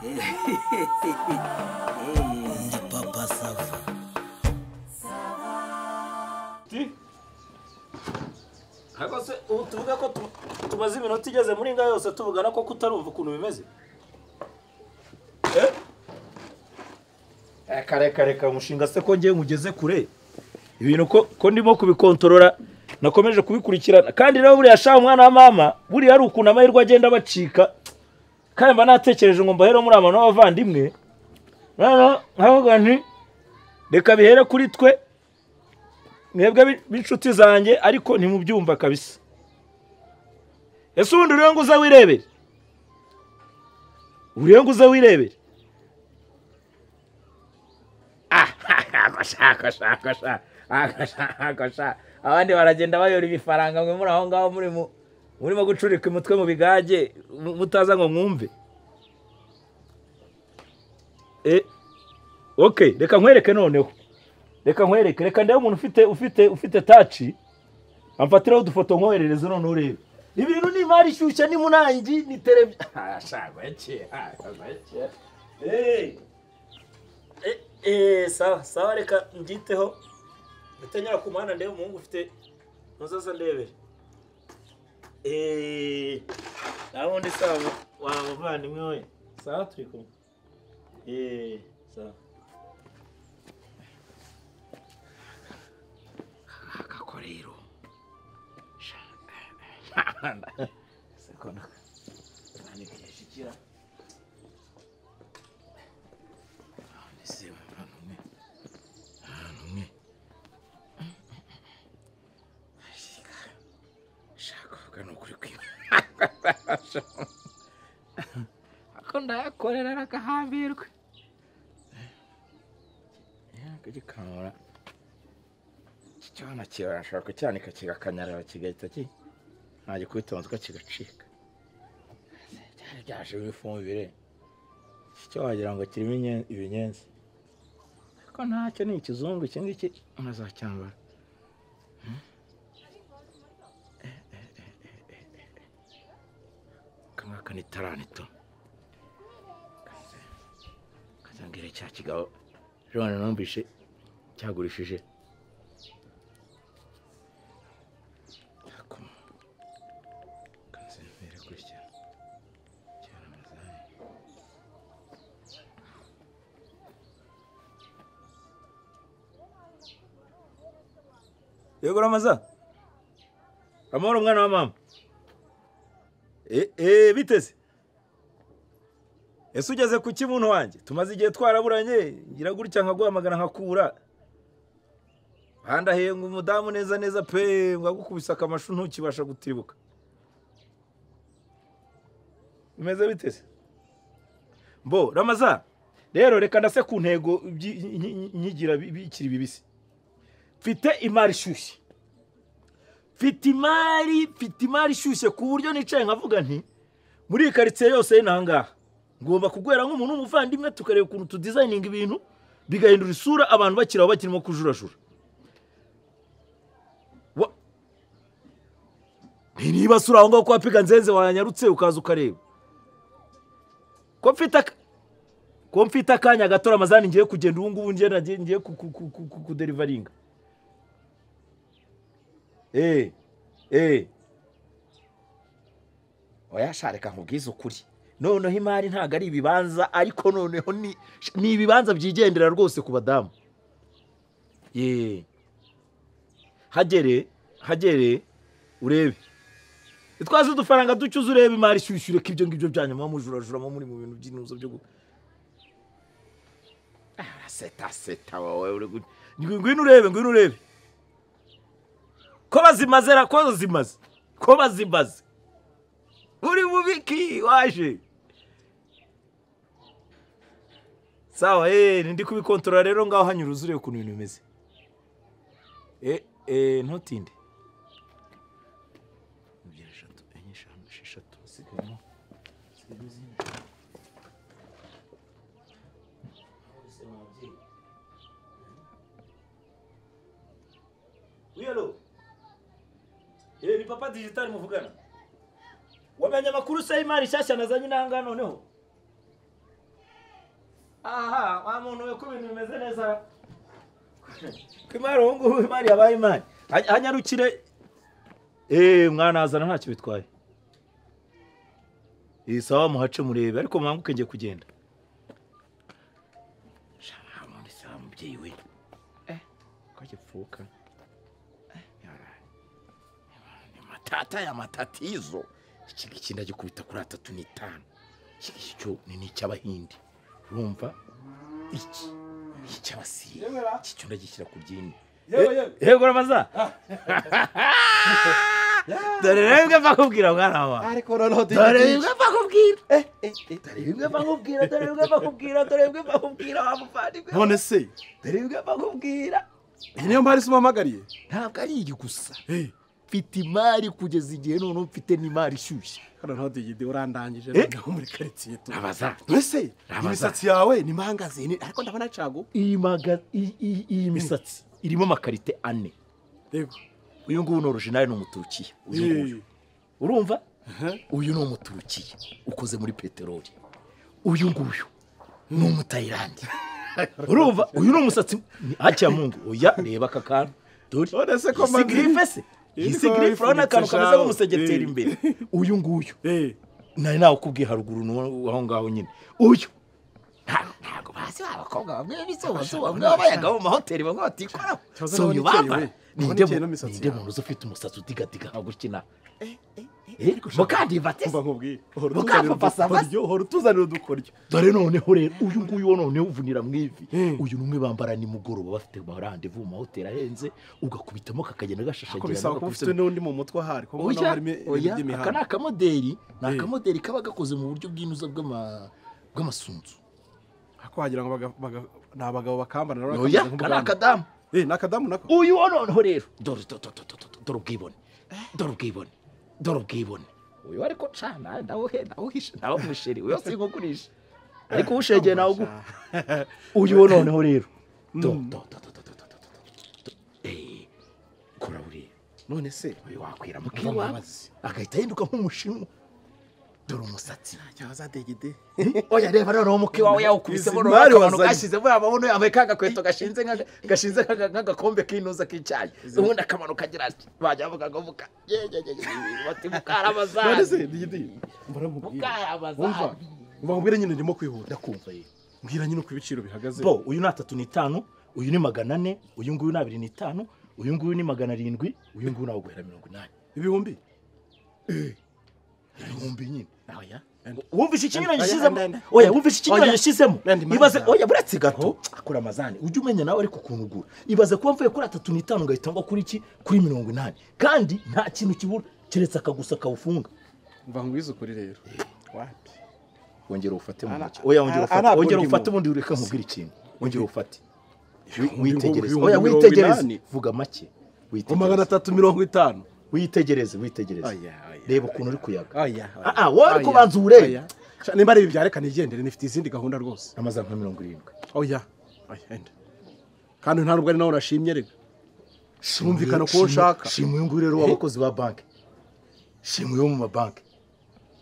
Ndi Papa Sava. Hakose ubu tuvuga ko tumaze iminota igeze muri nga yose tuvugana ko kutarumva ukuntu bimeze. Kare umushinga se ko ngiye ngugeze kure. Ibintu ko ndimo kubikontorora nakomeje kubikurikirana kandi rero buriya sha umwana wa mama buriya ari ukuntu amahirwe agenda bacika kandi mba natekereje ngo mbahero muri amano n'abavandimwe nkavuga nti reka bihere kuri twe mwebwe b'inshuti zanjye ariko ntimubyumva kabisa. Ese ubundi uriyo ngo uze wirebere, uriyo ngo uze wirebere. Shaka abandi baragenda bayora ibifaranga mwe muri aho ngaho murimo gucurika umutwe mu bigage mutaza ngo mwumve. Okay, reka nkwereke noneho. Reka nkwereke, reka ndebe umuntu ufite touch amfatiraho udufoto nkoherereze none urebe. Ibintu ni imari ishyushye ni munangi ni televiziyo. Sawa sawa reka ngiteho. Ndetanyara ku muhanda ndebe umuhungu ufite ntuzaza ndebere. Nabundi sawa wa muvandimwe we. Sawa turi kumwe. Sawa. Akakorero. Sekona. Nani kishikira. Ako ndayakorera nakahambirwe. Kugikamura. Cyana kirashaka kucyanika kigakanyarara kigahita ki. Ntaje kwitonzwa kigacika. Cyari byaje bifumbire. Cyo wagira ngo kirimo ibinyenzi. Ariko ntacyo ni ikizungu iki ngiki unazacyambara. Kamaka ni taranito. Kazangira cya kigabo. Jone numvishe cyagurishije. Kanzembere gutya. Cyaramazaye. Yego Ramaza. Amahoro mwana wa mama. Biteze. Ese ugeze ku kimuntu wanjye tumaze igihe twaraburanye ngira gutya nkaguhamagara nkakura. Handahiye ngo umudamu neza neza pe ngagukubisa akamashu ntukibasha gutibuka. Bimeze biteze. Mbo Ramaza rero reka ndase ku ntego nyigira bikiri bibisi. Mfite imari ishyushye. Mfite imari ishyushye ku buryo nicaye nkavuga nti muri quartier yose n'ahangaha ngomba kugwera nk'umuntu w'umuvandimwe tukareba ukuntu tudesigninga ibintu bigahindura isura abantu bakiraho bakirimo kujurajura. Niba sura aho ngaho kwa piga nzenze wanyarutse ukaza ukareba. Ko mfite akanya gato Ramazani ngiye kugenda ubu ngubu ngiye kuderivaringa. Oya shareka nkubwize ukuri. Noneho imari ntago ari ibibanza ariko noneho ni ibibanza byigendera rwose ku badamu. Hagere urebe. Itwaze udufaranga ducyuze urebe imari ishyushye ureke ibyo ngibyo byanyuma mujurajura muri mu bintu by'inuzo byo seta wowe uri ngwino urebe. Ko bazimaze ko bazimaze. Uri mubiki waje. Sawa ndi kubikontorora rero ngaho hanyura uzure ukuntu ibintu bimeze. Ntutinde. 2 3 4 5 6 sigamo. Oui allo. Ni papa digital muvugana. Wamenye amakuru se imari shyashya nazanye nanga noneho. Aha, wa muntu we ko ibintu bimeze neza. Ko imari ubu ngubu imari yabaye imari. Hanyarukire. Mwana azana ntacyo bitwaye. Sawa muhace murebe ariko mwanguke ngiye kugenda. Sha muntu sawa mubyeyi we. Ko gipfuka. Ni matata ya matatizo. Iki ngiki ndagikubita kuri 3.5. Iki ngiki cyo ni n'icy'abahindi. Urumva iki icy'abasiye. Iki cyo ndagishyira ku byini. Yego Ramaza. Dore rero bakubwira mwana wa. Ariko noneho dore bimwe bakubwira. Dore bimwe bakubwira, dore bimwe bakubwira, dore bimwe bakubwira wa muvandimwe. None se dore bimwe bakubwira. Iyi niyo mari umpamagariye? Ntabwo ari iyi gusa. Mfite imari kugeza igihe none mfite n'imari ishyushye. Hano ntaho digidi urandangije noneho muri quartier tu. Rabaza. None imisatsi yawe ni mangazini ariko ndabona cago. Iyi misatsi irimo amakarite 4. Yego. Uyu nguyu ni original ni umuturukiya. Uyu nguyu. Urumva? Uyu ni umuturukiya ukoze muri peteroli. Uyu nguyu ni umutayilandi. Urumva? Uyu ni umusatsi hakiya Mungu. Oya reba aka kantu. Dore. None se ko magrife se? Isi grife urabona akantu kameze nk'umusegeteri imbere. Uyu nguyu. Nari nawe ukubwiye haruguru aho ngaho nyine. Uyu. Ntabwo bazi abakobwa bamwe bizuba bamwe babayaga mu mahoteli bamwe batikoraho. So uyu bamba. Ninde muntu ufite umusatsi udigadiga nka gukina? Mukandi batese. Hora utuzanira udukoryo. Dore noneho rero uyu nguyu noneho uvunira mu ivi. Uyu numwe bambara ni mugoroba bafite rendez-vous mu mahoteli ahenze ugakubitamo kakagenda gashashagira. Bisaba kuba ufite n'undi mu mutwe ahari ko mbona harimo ibintu. Aka ni akamodeli, ni akamodeli kaba gakoze mu buryo bw'inuza bw'amasunzu. Ako wagira ngo ni abagabo bakambara. Oya, aka ni akadamu. Ni akadamu nako. Uyu noneho rero dore dore ubwibone. Dore ubwibone. Dore ubwibone. Uyu ariko cana ndawuhisha nawo musheri uyu sinkugurisha. Ariko ushegeye nawo guha. Uyu noneho rero do do do do do do. Kora uri. None se uyu wakwira mukiwa agahita ahinduka nk'umushinwa. Dore umusatsi. Cyaza degide. Oya reba noneho muki wawe yawukubisemo noneho gashize muri amabuno yambaye kagakweto gashinze gashinze nk'agakombe k'inuza k'icyayi. Ubundi akamanuka agira ati bajya bavuga ngo muka bati mukarabazani. None se degide mukarabazani. Umva nkubwire nyine ndimo kwihuta. Ndakumva ye. Mbwira nyine uko ibiciro bihagaze. Bo uyu ni 3.5, uyu ni 400, uyu nguyu ni 2.5, uyu nguyu ni 700, uyu nguyu nawo guhera 80. Ibihumbi? Ibihumbi nyine. Oya. Wumvise ikinyuranyo gishyizemo? Oya, wumvise ikinyuranyo gishyizemo? Ibaze oya buretse gato akora amazani. Ujye umenya nawe ariko ukuntu ugura. Ibaze kuba mvuye kuri 3.5 ngahita ngwa kuri iki kuri 80. Kandi nta kintu kibura keretse akagusa kawufunga. Mva ngwize ukuri rero. Wapi? Wongera ufate mu ntoki. Oya wongera ufate. Wongera ufate ubundi ureka nkubwire ikintu. Wongera ufate. Witegereze. Oya witegereze. Vuga make. Witegereze. 350. Witegereze, witegereze. Reba ukuntu uri kuyaga. Oya. Wowe uri kubanza urebe. Nimba ari ibi byareka nigendere nifite izindi gahunda rwose. Amaza nka 70. Oya. Oya enda. Kandi nta nubwo ari nawe urashimye rega. Shumvikana ko ushaka. Shimwe uyu nguyu rero w'abakozi ba banki. Shimwe yo mu mabanki.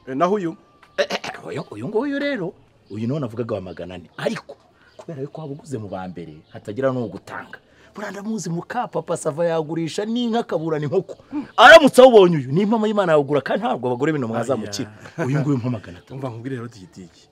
Naho uyu? Uyu nguyu rero uyu none avugaga wa 400 ariko kubera yuko wabuguze mu ba mbere hatagira no gutanga. Buranda muzi muka papa sava yagurisha n'inka kaburana inkoko. Aramutse awubonye uyu ni impamo y'Imana yagura kandi ntabwo abagore bino mwazamukira. Uyu nguyu mpa 300. Umva nkubwire rero digidigi.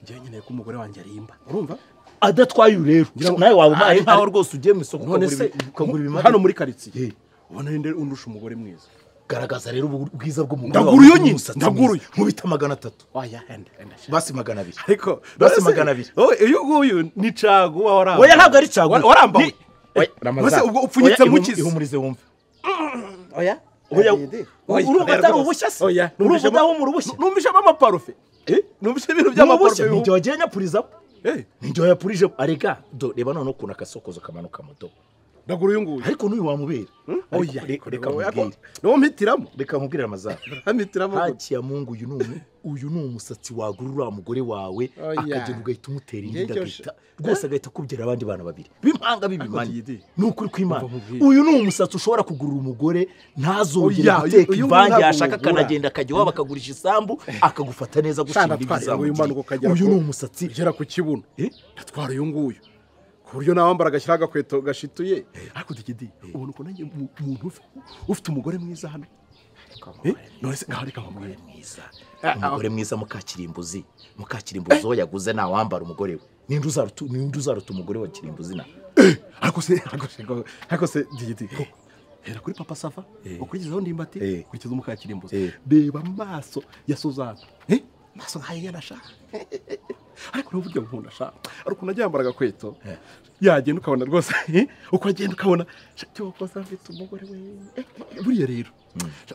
Njyewe nkeneye ko umugore wanjye arimba. Urumva? Adatwaye uyu rero. Nawe waba umaye nkaho rwose ugiye mu isoko ukagura ibimara. Hano muri quartier. Ubona ninde undusha umugore mwiza? Garagaza rero ubwiza bw'umugore. Ndagura uyu nyine. Ndagura uyu. Nkubita 300. Oya enda enda. Basi 200. Ariko basi 200. Uyu nguyu ni caguwa warambaye. Oya ntabwo ari caguwa. Warambaye. Oya Ramazani. Ubwo upfunyitse mukize. Ihumurize wumve. Oya. Oya. Urumva atari ubushya se? Oya. Urumva udahumura ubushya? Numvishamo amaparufe. Numvise ibintu by'amaparufe. Ninjye wagiye nyapurizamo. Ninjye wayapurije. Arega do reba none ukuntu akasokozo kamanuka mu do. Ndagura uyu nguyu. Ariko n'uyu wamubera. Oya, reka mubwire. Niwo mpitiramo. Reka nkubwire amazamu. Mpitiramo. Haki ya Mungu uyu ni umusatsi wagura uriya mugore wawe akagenda ugahita umutera inda agahita rwose agahita akubyara abandi bana babiri b'impanga b'ibimani. Ni ukuri kw'Imana. Uyu ni umusatsi ushobora kugurira umugore ntazongere guteka imvange yashaka akanagenda akajya iwabo akagurisha isambu akagufata neza gushimira ibizamugiriye. Uyu ni umusatsi ugera ku kibuno. Ndatwara uyu nguyu ku buryo nawambara agashyira agakweto gashituye. Ariko Digidi ubona ukuntu nanjye umuntu ufite umugore mwiza hano. None se ngaho reka nkubwire mwiza. Umugore mwiza Mukakirimbuzi. Mukakirimbuzi uwo yaguze nawambara umugore we. Ninde uzaruta umugore wa Kirimbuzi na? Ariko se Digidi hera kuri Papa Sava ukurikizaho Ndimbati ukurikiza Mukakirimbuzi. Reba amaso ya Suzana. Maso nkayo yanashaka. Ariko n'uburyo nkunda sha. Ariko najyambara agakweto. Yagenda ukabona rwose uko agenda ukabona cyo kosa mfite umugore we. Buriya rero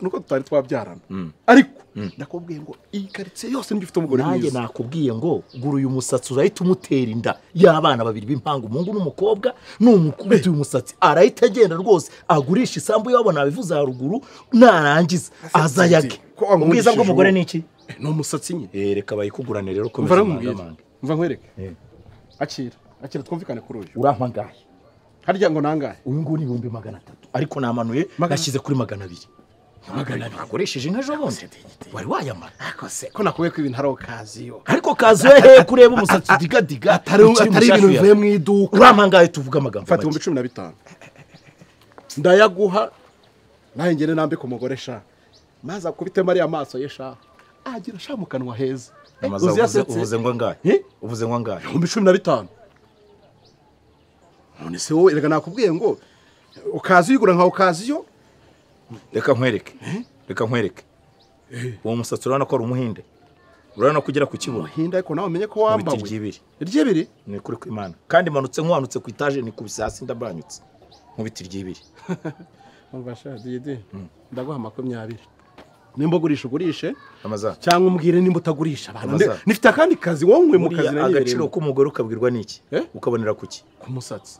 nuko tutari twabyarana. Ariko ndakubwiye ngo iyi quartier yose nje ufite umugore mwiza. Nanjye nakubwiye ngo gura uyu musatsi urahita umutera inda y'abana babiri b'impanga umuhungu n'umukobwa. Numukubita uyu musatsi arahita agenda rwose agurisha isambu yabo nabivuze haruguru narangiza azayage. Ubwiza bw'umugore ni iki? Ni umusatsi nyine. Reka bayikugurane rero komeza mangamange. Mva nkwereke. Akira twumvikane kuri uyu. Urampa ngahe? Harya ngo nangahe? Uyu nguyu ni 300,000 ariko namanuye nashyize kuri 200. 200 akoresheje inka ejo bundi. Wari wayamara. Ariko se ko nakuye ko ibintu ari okaziyo. Ariko kaziyo he kureba umusatsi digadiga atari ibintu bivuye mu iduka. Urampa ngahe tuvuga amagambo? Fata 15,000. Ndayaguha nawe ngene nambike umugore sha. Maze akubite Mariya amaso ye sha. Agira sha mu kanwa heza. Uvuze ngo angahe? Uvuze ngo angahe? 15,000. None se wowe reka nakubwiye ngo ukazi uyigura nka okaziyo. Reka nkwereke. Reka nkwereke. Uwo musatsi urabona ko ari umuhinde. Urabona ko ugera ku kibuno. Umuhinde ariko nawe umenye ko wambawe. Iry'ibiri. Ni kuri kw'Imana. Kandi manutse nkwanutse ku itaje ni kubise hasi ndabanyutse. Nkubita iry'ibiri. Umva sha Didi. Ndaguha 20. Nimba ugurisha ugurishe amaza cyangwa umbwire nimba utagurisha abantu. Nifite akandi kazi wowe mu kazi nari. Agaciro k'umugore ukabwirwa niki? Ukabonera kuki? Ku musatsi.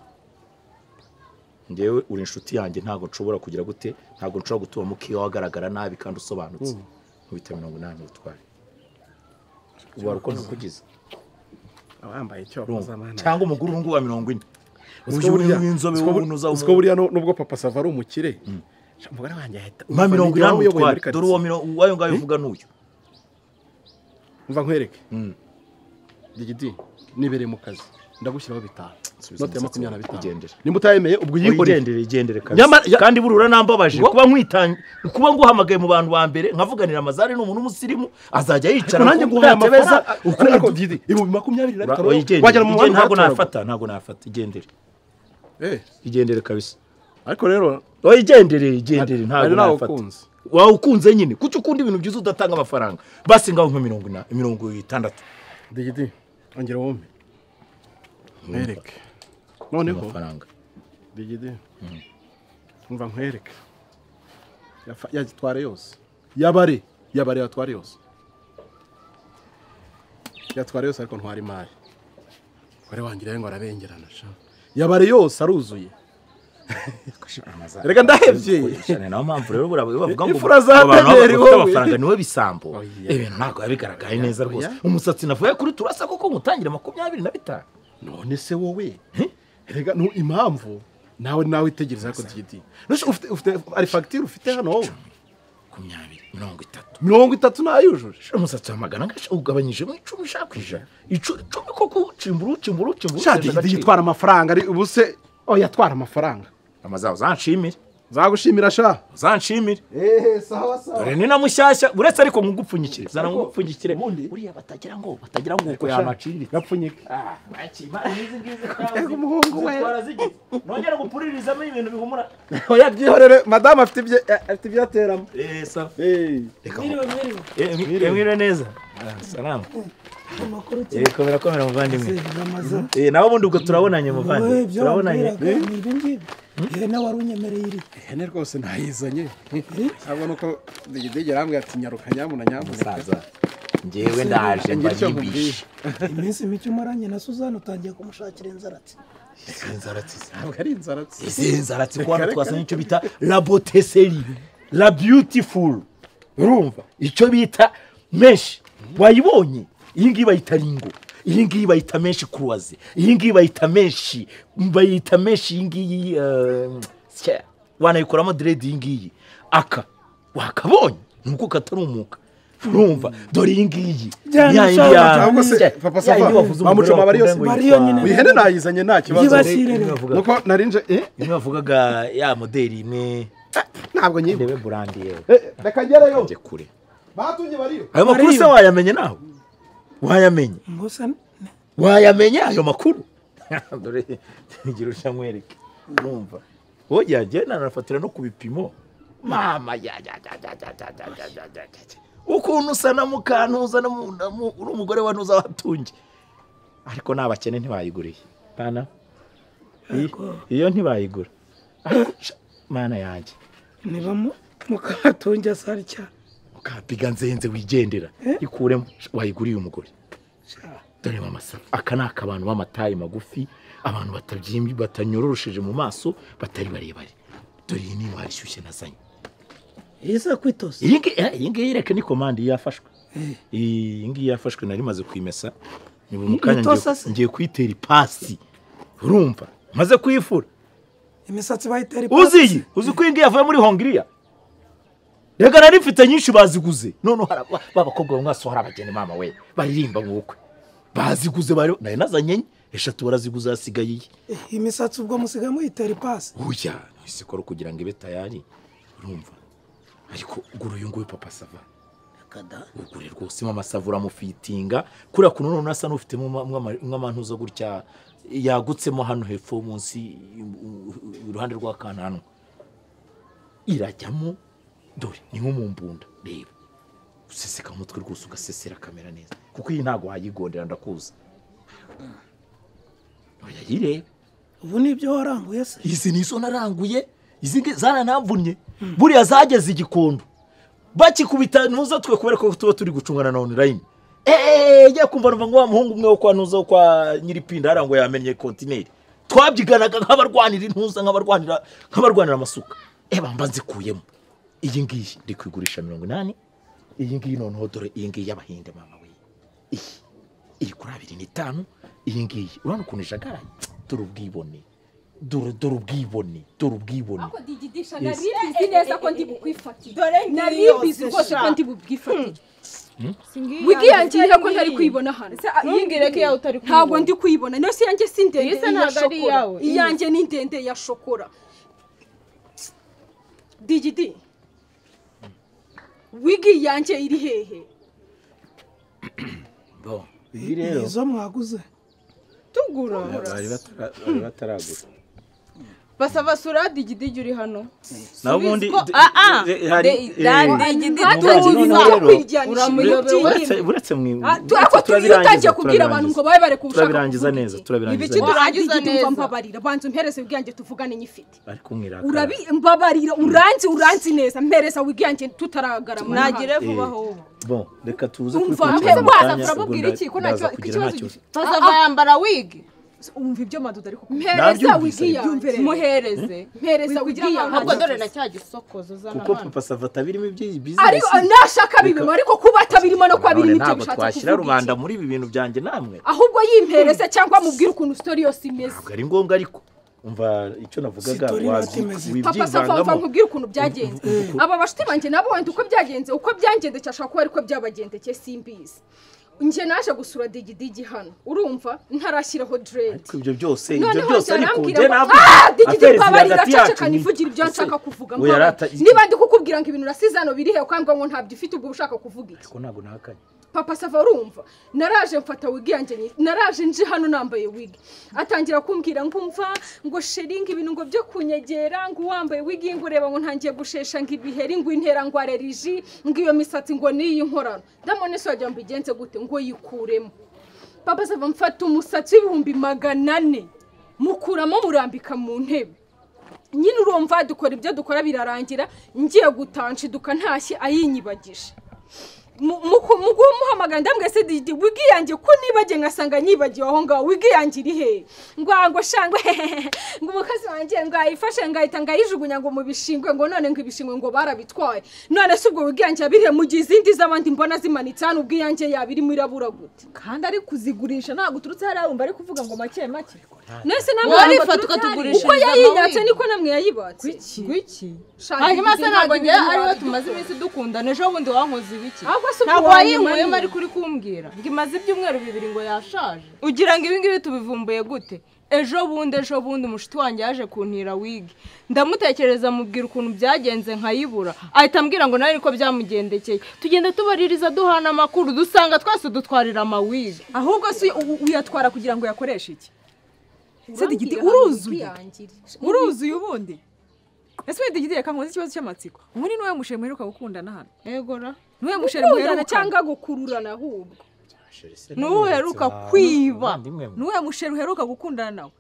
Ngewe uri inshuti yanjye ntago nshobora kugira gute, ntago nshobora gutuma mukiyo wagaragara nabi kandi usobanutse. Nkubita 80 utware. Ubara uko nkugize. Abambaye icyo bazamana. Cyangwa umuguru ngo wa 40. Uziko buriya nubwo Papa Sava ari umukire. Umugore wanjye ahita ma 80 utware. Dore uwo wayo ngayo uvuga n'uyu. Umva nkwereke. Digidi nibereye mu kazi ndagushyiraho 5. Note ya 25. Nimba utayemeye ubwo uyikoreye. Igendere kabisa. Kandi burura nambabaje kuba nkwitanye kuba nguhamagaye mu bantu ba mbere nkavuganira amazari n'umuntu umusirimu azajya yicara nanjye nguhaye amafaranga uko Didi 25,000 wagera mu muhanda. Ntago nafata igendere. Igendere kabisa. Ariko rero oya igendere ntago nafata. Wawe ukunze nyine kuki ukunda ibintu byiza udatanga amafaranga? Basi ngaho nka 40 60. Digidi ongera wumpe. Nkwereke. Noneho amafaranga. Digidi. Umva nkwereke. Yagitware yose. Yabare yatware yose. Yatware yose ariko ntwari imari. Kore wangira ngo arabengerana sha. Yabare yose aruzuye. Reka ndahevye. Cyane naho mpamvu rero bavuga ngo abantu bafite amafaranga niwe bisambo. Ibintu ntago yabigaragaye neza rwose. Umusatsi navuye kuri turasa koko ngutangira 25. None se wowe rega impamvu nawe itegereza ariko Digidi. None ufite ari facture ufite hano wowe 20 30 30 nayujuje. Umusatsi wa 400 ugabanyije mu 10 ushaka ijana. 10 koko ucimbura. Sha Digidi yitwara amafaranga ari ubuse. Oya twara amafaranga. Amazaho zanshimire. Nzagushimira sha. Zanshimire. Sawa sawa. Dore ni na mushyashya uretse ariko ngugupfunyikire. Zana ngugupfunyikire. Uriya batagira ngo uko yamaciriritse. Gapfunyike. Bakima izi ngizi kandi umuhungu we. Nongera gupuririzamo ibintu bihumura. Oya byihorere madame afite ibyo ateramo. Sawa. Reka. Mwiriwe neza. Salamu. Komera komera muvandimwe. Nawe ubundi ubwo turabonanye muvandimwe. Turabonanye. Ihene wari unyemereye iri. Ihene rwose ntayizanye. Ntabwo nuko Digidi yarambwiye ati nyaruka nyamuna. Musaza. Njyewe ndaje mbarimbisha. Iminsi mike umaranye na Suzanne utangiye kumushakira inzaratsi. Inzaratsi ntabwo ari inzaratsi. Izi inzaratsi ko hano twasanye icyo bita la beauté série, la beautiful. Urumva icyo bita mesh wayibonye? Iyi ngiyi bayita ringo, iyi ngiyi bayita mesh croisée, iyi ngiyi bayita mesh, bayita mesh iyi ngiyi wanayikoramo dread iyi ngiyi. Aka wakabonye nuko katarumuka. Urumva dore iyi ngiyi cyangwa se papa sava bamucoma bari yose ihene nayizanye nta kibazo nuko narinje imwe bavugaga ya modeli imwe ntabwo nyibe ndebe brand yewe reka ngerayo njye kure batunye bariyo. Ayo makuru se wayamenye naho wayamenye wayamenye ayo makuru dore ngira ushamwereke. Urumva oya jye nanafatira no ku bipimo mama ya ya ya ya ya ya ukuntu usa na mukantuza uri umugore wa ntuza watunge ariko nabakene ntibayiguriye bana iyo ntibayigura ariko mana yanjye niba mukatunge asarya ukapiga nzenze wigendera ikuremo wayiguriye umugore. Dore mama safa aka ni akabantu b'amatayi magufi, abantu batabyimbye batanyororosheje mu maso, batari barebare. Dore iyi ni intwari ishyushye nazanye. Isa kwitosa. Iyi ngiyi reka ni komande yafashwe. Iyi ngiyi yafashwe nari maze kuyimesa. Ni mu kanya ngiye kuyitera ipasi. Urumva maze kuyifura. Imisatsi bayitera ipasi. Uziyi uzi ko iyi ngiyi yavuye muri Hongiriya. Reka nari mfite nyinshi baziguze. None babakobwa bamwe hari abageni mama we baririmba mu bukwe. Baziguze bari nari nazanye eshatu baraziguze hasigaye. Imisatsi ubwo musigaye muyitera ipasi. Oya isikoro kugira ngo ibe tayari. Urumva ariko gura uyu nguyu papa sava ugure rwose mama sava uramufitinga kuriya kuntu none asa n'ufitemo nk'amantuza gutya yagutsemo hano hepfo munsi iruhande rw'akananwa irajyamo. Dore ni nko mu mbunda reba useseka umutwe rwose ugasesera kamera neza kuko iyi ntago wayigondera ndakuza. Oya yirebe ubu nibyo waranguye se? Izi nizo naranguye, izi zaranamvunye. Buriya zageze igikondo bakikubita ntuza twe kubera ko tuba turi gucungana na online. Njya kumva numva ngo wa muhungu umwe wo kwa ntuza kwa nyiripinda harango yamenye kontineri twabyiganaga nk'abarwanira intuza nk'abarwanira amasuka. Bamba nzikuyemo iyi ngiyi ndi kwigurisha 80. Iyi ngiyi noneho dore iyi ngiyi y'abahinde mama we iyi iri kuri 25. Iyi ngiyi urabona ukuntu ijagaraye. Dore ubwibone, dore ubwibone, dore ubwibone. Ako digidisha nari neza ko ndi bukwifatira. Nari bizi rwose ko ndi bubwifatire. Wigi yanjye iriho ko ntari kuyibona hano. Ntumbwire ko iyawe utari kuyibona. Ntabwo ndi kuyibona. No si yanjye si ndende ya shokora. Iyanjye ni ndende ya shokora. Digidi. Wigi yanjye iri hehe? Bo, iyi rero. Izo mwaguze. Tugura. Bari bataragura. Basava sura digidigi uri hano. Naho ubundi hari digidigi uretse mwe turabirangiza kubwira abantu ngo babe bare kubushaka. Turabirangiza neza, turabirangiza. Ibiki turangiza neza. Mbabarira banza umpereze wigyanjye tuvugane nyifite. Ariko mwiraka. Urabi mbabarira uranzi neza mpereza wigyanjye tutaragarama. Nagire vuba ho. Bon, reka tuze kuri kurababwira iki ko nacyo ikibazo gifite. Basava yambara wig. Umva ibyo maduda ariko mpereza wigi yanjye muhereze mpereza wigi yanjye ahubwo dore na cya gisokozo zana kuko papa sava atabirimo ibyi business ariko nashaka bibimo ariko kuba atabirimo no kwa birimo ibyo bishatse twashyira rubanda muri ibi bintu byanjye namwe ahubwo yimpereze cyangwa mubwire ukuntu story yose imeze ntabwo ari ngombwa ariko umva icyo navugaga papa sava umva nkubwire ukuntu byagenze aba bashuti banjye nabo wenda uko byagenze uko byangendekeye ashaka kuba ariko byabagendekeye simbizi. Nje naje gusura digidigi hano urumva ntarashyiraho dread ariko ibyo byose ariko nje navuga digidigi babarira ceceka nivugira ibyo nshaka kuvuga niba ndi kukubwira ngo ibintu urasize hano biri he ukambwa ngo ntabyo ufite ubwo ushaka kuvuga iki ariko ntabwo nahakanye papa sava urumva naraje mfata wigi yanjye naraje nje hano nambaye wigi atangira kumbwira ngo umva ngo sheringa ibintu ngo byo kunyegera ngo wambaye wigi ngo ureba ngo ntangiye gushesha ngo ibiheri ngo intera ngo allergie ngo iyo misatsi ngo niyi nkorano ndamone se wajya mbigenze gute ngo yikuremo. Papa sava mfata umusatsi w'ibihumbi 400 mukuramo murambika mu ntebe nyine urumva dukora ibyo dukora birarangira ngiye gutanshiduka ntashye ayinyibagisha. Muguhamagara ndambwe se Didi wigi yanjye ko nibagiye ngasanga nyibagiwe aho ngaho wigi yanjye iri he ngo shangwe ngo umukazi wanjye ngo ayifashe ngahita ngayijugunya ngo mu bishingwe ngo none ngo ibishingwe ngo barabitwaye none se ubwo wigi yanjye yabirihe mu gihe izindi z'abandi mbona zimanitse hano ubwo iyanjye yabirimo irabura gute kandi ari kuzigurisha ntabwo uturutse hariya wumva ari kuvuga ngo make make nese namwe uko yayinyatse niko namwe yayibatse kuki hanyuma se ntabwo njye ariwe tumaze iminsi dukundana ejo bundi wankoze ibiki ntabwo wayinkuyemo ariko uri kumbwira ngo imaze ibyumweru bibiri ngo yashaje ugira ngo ibi ngibi tubivumbuye gute ejo bundi umushuti wanjye yaje kuntira wigi ndamutekereza mubwira ukuntu byagenze nkayibura ahita ambwira ngo nawe niko byamugendekeye tugenda tubaririza duhana amakuru dusanga twese dutwarira amawigi ahubwo se uyatwara kugira ngo uyakoreshe iki se Digidi uruzuye uruzuye ubundi ese Digidi reka nkoze ikibazo cy'amatsiko ubundi niwe mushere muheruka gukundana hano yegora niwe mushere muheruka cyangwa gukururana ahubwo nuheruka kwiba niwe mushere uheruka gukundana nawe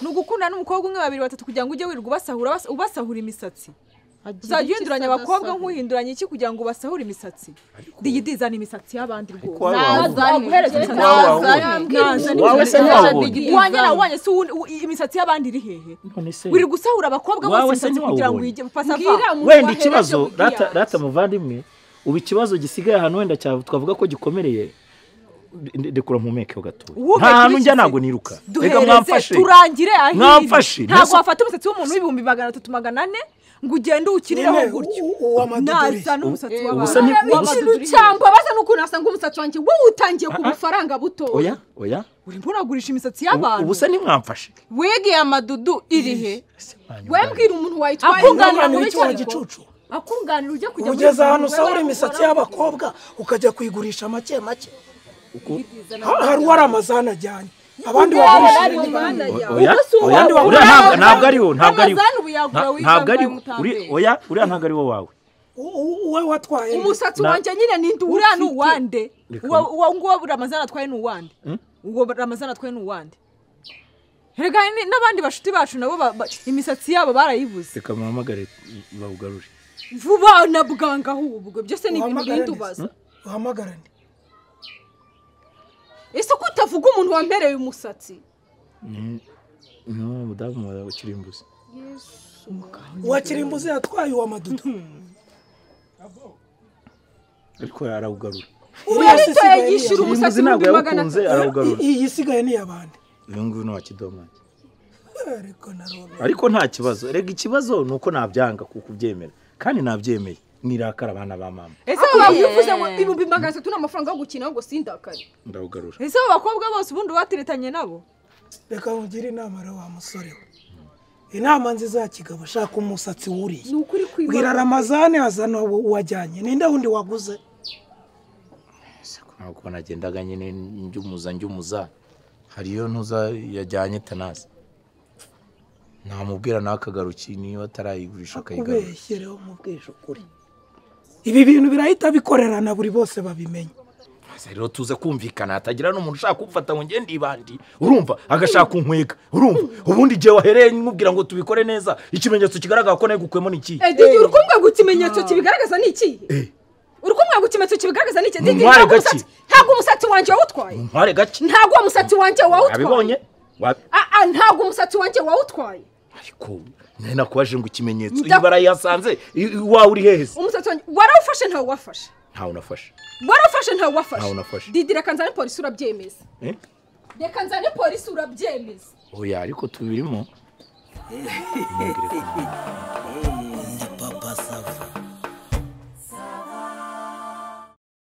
ni ugukundana n'umukobwa umwe babiri batatu kugira ngo ujye wirirwa ubasahura imisatsi uzajya uhinduranya abakobwa nk'uhinduranya iki kugira ngo ubasahure imisatsi Digidi zana imisatsi y'abandi rwose wanye se imisatsi y'abandi iri hehe uri gusahura abakobwa bose imisatsi kugira ngo uyige wenda ikibazo rata muvandimwe ubu ikibazo gisigaye ahantu wenda twavuga ko gikomereye ndekura mpumeke gatoya nta hantu njya ntabwo niruka reka mwamfashe turangire ahiri ntabwo wafata umusatsi w'umuntu w'ibihumbi 300 400 ngo ugende uwukinireho gutyo nazana umusatsi w'abantu cyangwa baza n'ukuntu asanga umusatsi wanjye wowe utangiye ku bufaranga buto oya oya urimo uragurisha imisatsi y'abantu ubu se ntimwamfashe wigiye amadudu iri he wembwira umuntu wayitwaye akunganira gicucu akunganira ujya kujya ugeze ahantu usahura imisatsi y'abakobwa ukajya kuyigurisha make make hari uwari amazana ajyanye abandi wagurisha ntabwo ariwo ntabwo ariwo ntabwo ariwo oya uriya ntabwo ariwo wawe uwe watwaye umusatsi wanjye nyine ninde uriya ni uwande uwo nguwo Ramazana atwaye ni uwande uwo Ramazana atwaye ni uwande rega n'abandi bashuti bacu nabo imisatsi yabo barayibuze reka muhamagare bawugarure vuba na bwanga ahubwo byose ni ibintu bindubaza uhamagarane ese ko utavuga umuntu wampereye umusatsi ni umudamu wa Kirimbuzi uwa Kirimbuzi yatwaye uwa Madudu ariko arawugarura uriya yishyura umusatsi ntabwo yawukunze arawugarura iyi isigaye ni iy'abandi uyu nguyu ni uwa Kidomange ariko nta kibazo rega ikibazo ni uko nabyanga kukubyemera kandi nabyemeye nirakara abana ba mama ese bavuze ngo 300,000 n'amafaranga yo gukina ngo sindakare ndawugarura ese abo bakobwa bose ubundi wateretanye nabo reka nkugire inama rero wa musore we inama nziza ya kigabo shaka umusatsi wuriye bwira Ramazani azana uwajyanye ninde wundi waguze ntabwo nagendaga nyine njyumuza hariyo ntuza yajyanye Tanasi namubwira nakagaruki niba atarayigurisha akayigarura akubeshyereho mubwije ukuri ibi bintu birahita bikorerana buri bose babimenye rero tuze kumvikana hatagira n'umuntu ushaka kumfata ngo ngende ibandi urumva agashaka kunkwega urumva ubundi igihe wahereye nkubwira ngo tubikore neza ikimenyetso kigaragara ko nagukuyemo ni ikihe Didi uri kumbwira ngo ikimenyetso kibigaragaza ni ikihe uri kumbwira ngo ikimenyetso kibigaragaza ni ikihe Didi ntabwo umusatsi wanjye wawutwaye ntabwo umusatsi wanjye wawutwaye wabibonye ntabwo umusatsi wanjye wawutwaye ariko nari nakubaje ngo ikimenyetso iyo barayasanze iwawe uri hehe se umusatsi wanjye warawufashe ntawe wafashe ntawe unafashe warawufashe ntawe wafashe ntawe unafashe Didi reka nzane polisi urabyemeza reka nzane polisi urabyemeza oya ariko tubirimo Papa Sava.